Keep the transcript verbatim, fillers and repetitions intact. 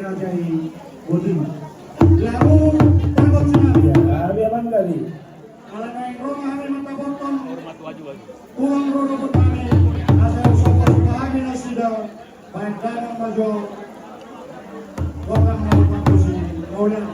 Raja i botima. Lagu tagot sinami. Ya, dia manggali. Ala naeng ro ma hami mandapothon. Uang ro dohot hami. Asa sopa sopa hami nasida. Baen damang ma jo. Orang mau pakusi. Orang.